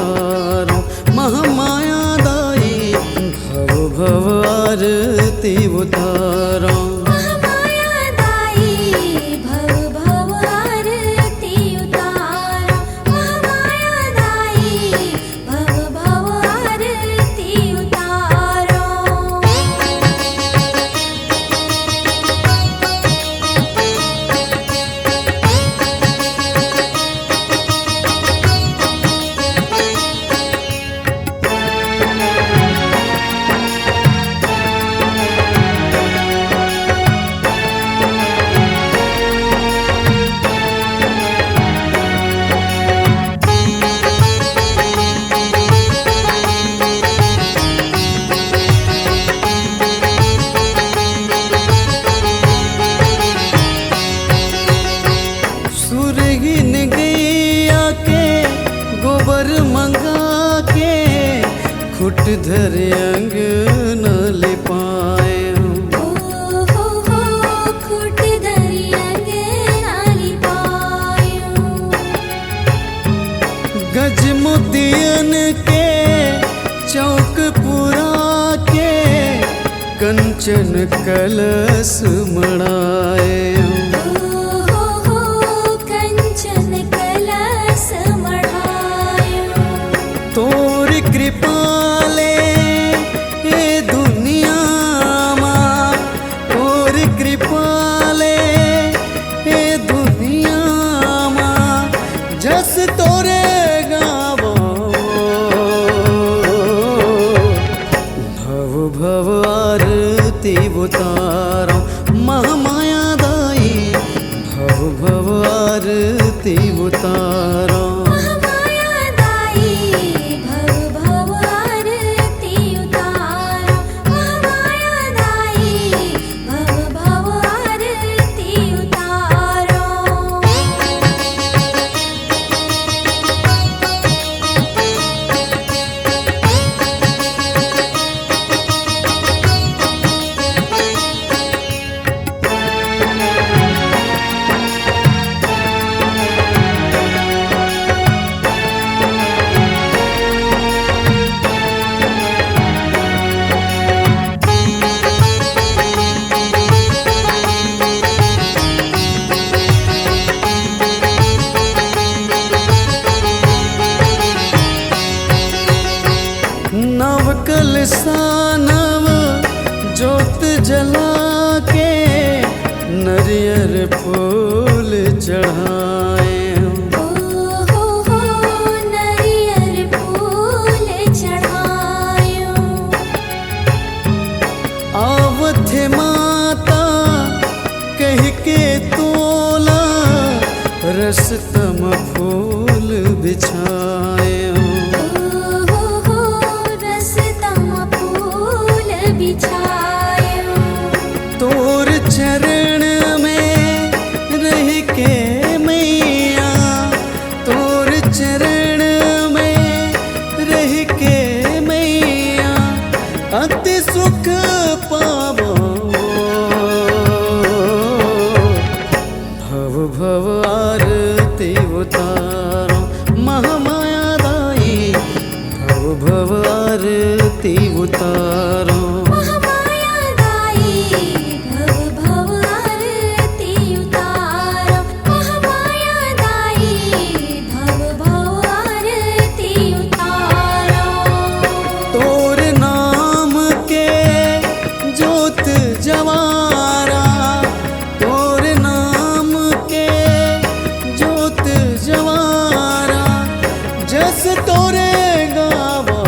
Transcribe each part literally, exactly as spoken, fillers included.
उतारो, महामाया दाई भव भव आरती उतारो। महामाया दाई भव भव आरती उतारो। महामाया दाई भव भव आरती उतारो। सुरहिन गैया के गोबर मंगा के, खुट धर अंगना लिपायो। ओ हो हो, खुट धर अंगना लिपायो। गजमोतियन के चौक पुरा के, कंचन कलश मढ़ायो। ओ हो हो, कंचन कलश मढ़ायो। तोर कृपा ले ए दुनिया मा, तोर कृपा ले ए दुनिया मा, जस तोरे गावो। भव भव आरती उतारो, महामाया दाई भव भव आरती उतारो। महामाया दाई भव भव आरती उतारो। महामाया दाई भव भव आरती उतारो। नव कलसा नव जोत जला के, नरियर फूल चढ़ायो। ओ हो हो, नरियर फूल चढ़ायो। आवत हे माता कहि के तोला, रसतम फूल बिछायो। ओ हो हो, रसतम फूल बिछायो। तोर चरण में रहि के मैया, तोर चरण में रहि के मैया, अति सुख पावो। भव भव आरती उतारो, महामाया दाई भव भव आरती उतारो। महामाया दाई भव भव आरती उतारो। महामाया दाई भव भव आरती उतारो। तोर नाम के जोत जवारा, तोर नाम के जोत जवारा, जस तोरे गावो।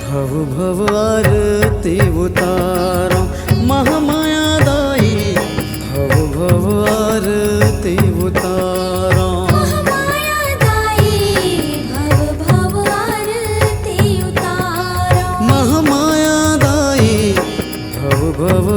भव भव आरती उतारो, महामाया दाई भव भव आरती उतारो। महामाया दाई भव भव आरती उतारो। महामाया दाई भव भव